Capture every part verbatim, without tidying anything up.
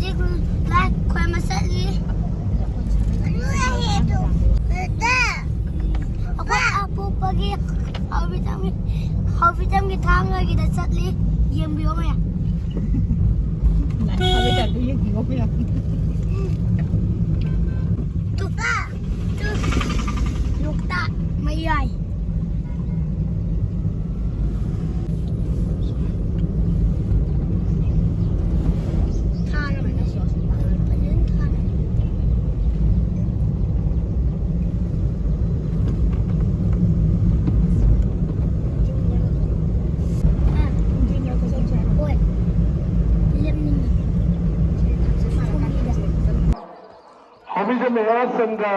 ꯑꯩꯈꯣꯏ ꯑꯃ ꯆꯠꯂꯤ꯫ ꯑꯩꯈꯣꯏ ꯑꯄꯣꯛꯄꯒꯤ ꯍꯥꯎꯕꯤꯖꯝꯒꯤ, ꯍꯥꯎꯕꯤꯖꯝꯒꯤ ꯊꯥꯡꯒꯒꯤꯗ ꯆꯠꯂꯤ꯫ ꯌꯦꯡꯕꯤꯌꯣ ꯃꯌꯥꯝ꯫ ꯇꯨꯄꯥ, ꯇꯨ-, ꯂꯣꯛꯇꯥꯛ ꯃꯌꯥꯏ꯫ ꯍꯥꯎꯕꯤꯖꯝ ꯃꯍꯥꯆꯟꯗ꯭ꯔ,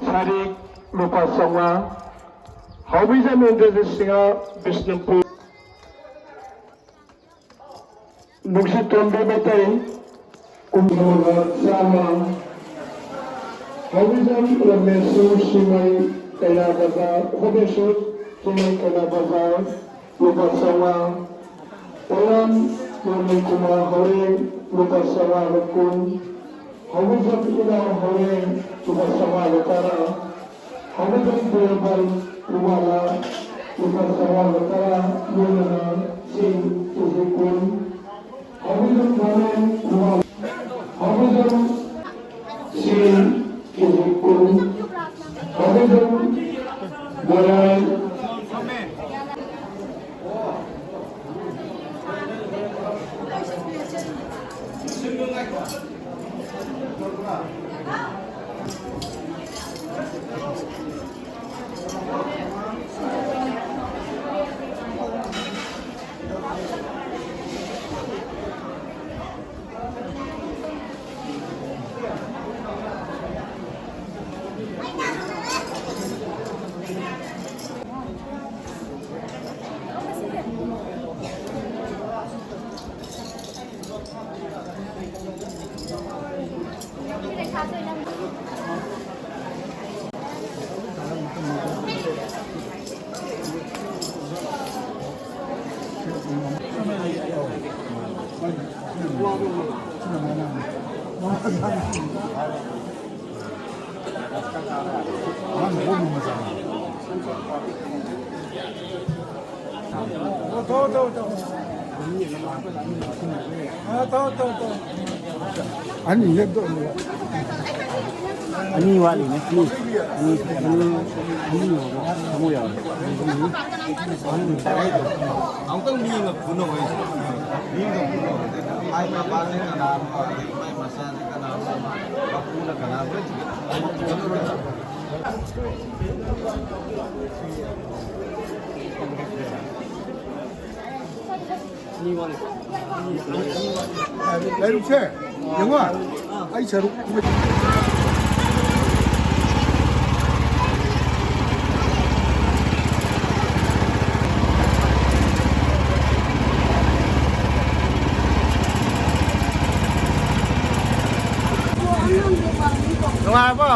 ꯁꯥꯔꯤꯛ ꯂꯨꯄꯥ ꯆꯥꯝꯃꯉꯥ꯫ ꯍꯥꯎꯕꯤꯖꯝ ꯏꯟꯗ꯭ꯔꯖꯤꯠ ꯁꯤꯡꯍ, ꯕꯤꯁꯅꯨꯄꯨꯔ꯫ ꯅꯨꯡꯁꯤꯇꯣꯝꯕꯤ ꯃꯩꯇꯩ, ꯀꯨꯟꯊ꯭ꯔꯥ ꯆꯥꯝꯃ꯫ ꯍꯥꯎꯕꯤꯖꯝ ꯔꯃꯦꯁꯨ ꯁꯤꯃꯩ ꯀꯩꯅꯥ ꯕꯖꯥꯔ, ꯍꯣꯕꯦꯁꯨ ꯁꯤꯃꯩ ꯀꯩꯅꯥ ꯕꯖꯥꯔ, ꯂꯨꯄꯥ ꯆꯥꯝꯃꯉꯥ꯫ ꯄꯣꯌꯥꯝ ꯔꯣꯃꯤꯟ ꯀꯨꯃꯥꯔ ꯍꯧꯔꯦꯡ, ꯂꯨꯄꯥ ꯆꯥꯝꯃꯉꯥꯒ ꯀꯨꯟ꯫ ꯍꯥꯎꯕꯤꯖꯝ ꯏꯅꯥꯎ ꯍꯧꯔꯦꯡ, ꯂꯨꯄꯥ ꯆꯥꯝꯃꯉꯥꯒ ꯇꯔꯥ꯫ ꯍꯥꯎꯕꯤꯖꯝ ꯄꯨꯔꯦꯝꯕꯝ ꯄꯨꯋꯥꯂꯥ, ꯂꯨꯄꯥ ꯆꯥꯝꯃꯉꯥꯒ ꯇꯔꯥ, ꯂꯣꯏꯅꯅ ꯆꯦꯡ ꯀꯦꯖꯤ ꯀꯨꯟ꯫ ꯍꯥꯎꯕꯤꯖꯝ ꯊꯥꯃꯦꯟ ꯄꯨꯋꯥꯂꯥ, ꯍꯥꯎꯕꯤꯖꯝ ꯆꯦꯡ ꯀꯦꯖꯤ ꯀꯨꯟ꯫ ꯍꯥꯎꯕꯤꯖꯝ ꯃꯌꯥꯏ꯫ ꯑꯅꯤ ꯍꯦꯛꯇ ꯑꯅꯤ ꯋꯥꯠꯂꯤꯅꯦ꯫ ꯑꯅꯤ, ꯑꯅꯤ, ꯑꯅꯤ ꯌꯧꯔꯕ? ꯑꯃꯨꯛ ꯌꯧꯔꯦ꯫ ꯑꯃꯨꯛꯇꯪ ꯃꯤ ꯑꯃ ꯐꯨꯅꯧ ꯍꯥꯏꯁꯦ꯫ ꯃꯤ ꯑꯃ ꯐꯨꯅꯧ ꯍꯥꯏꯁꯦ꯫ ꯃꯥꯏ ꯃꯄꯥꯁꯦ ꯀꯅꯥꯅꯣ? ꯑꯗꯒꯤ ꯃꯥꯏ ꯃꯆꯥꯁꯦ ꯀꯅꯥꯅꯣ? ꯃꯄꯨꯅ ꯀꯅꯥꯅꯣ? ꯂꯣꯏ ꯊꯤꯒꯠꯂꯣ꯫ ꯂꯩꯔꯨꯛꯁꯦ, ꯌꯦꯡꯉꯣ꯫ ꯑꯩ ꯁꯔꯨꯛ꯫ ꯅꯨꯡꯉꯥꯏꯔꯕꯣ?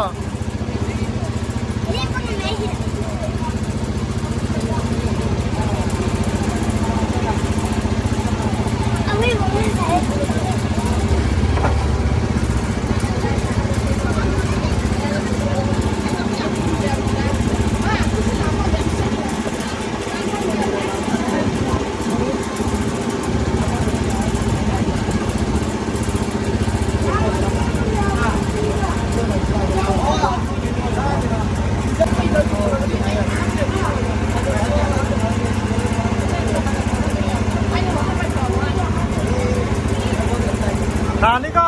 ꯇꯥꯅꯤꯀꯣ꯫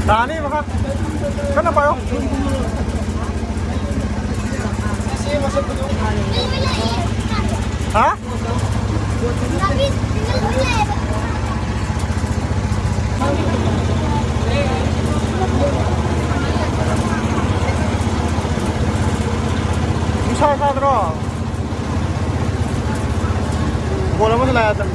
ꯇꯥꯅꯤ ꯃꯈꯥ꯫ ꯀꯟꯅ ꯄꯥꯏꯌꯣ꯫ ꯍꯥ? ꯅꯨꯡꯁꯥ ꯁꯥꯗ꯭ꯔꯣ? ꯕꯣꯜ ꯑꯃꯁꯨ ꯂꯥꯛꯑꯦ꯫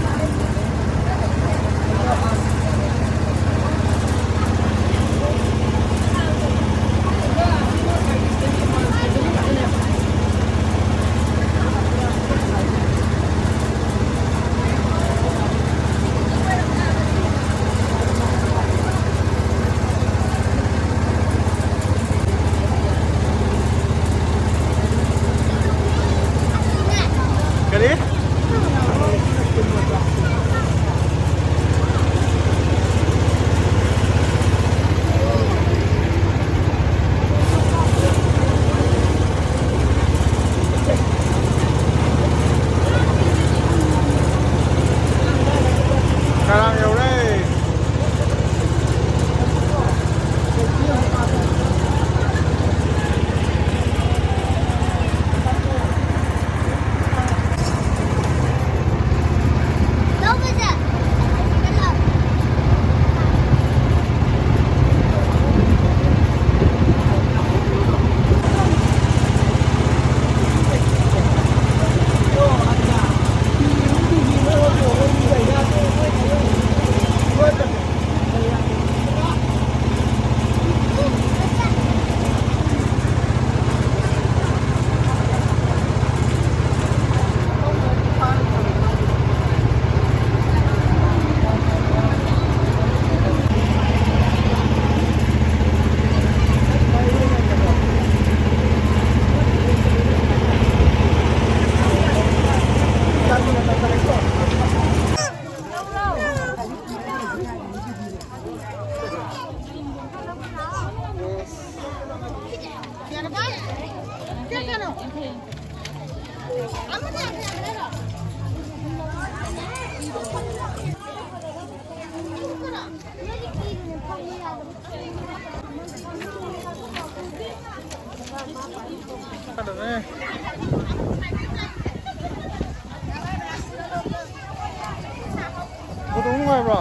ꯐꯣꯇꯣ ꯅꯨꯡꯉꯥꯏꯕ꯭ꯔꯣ?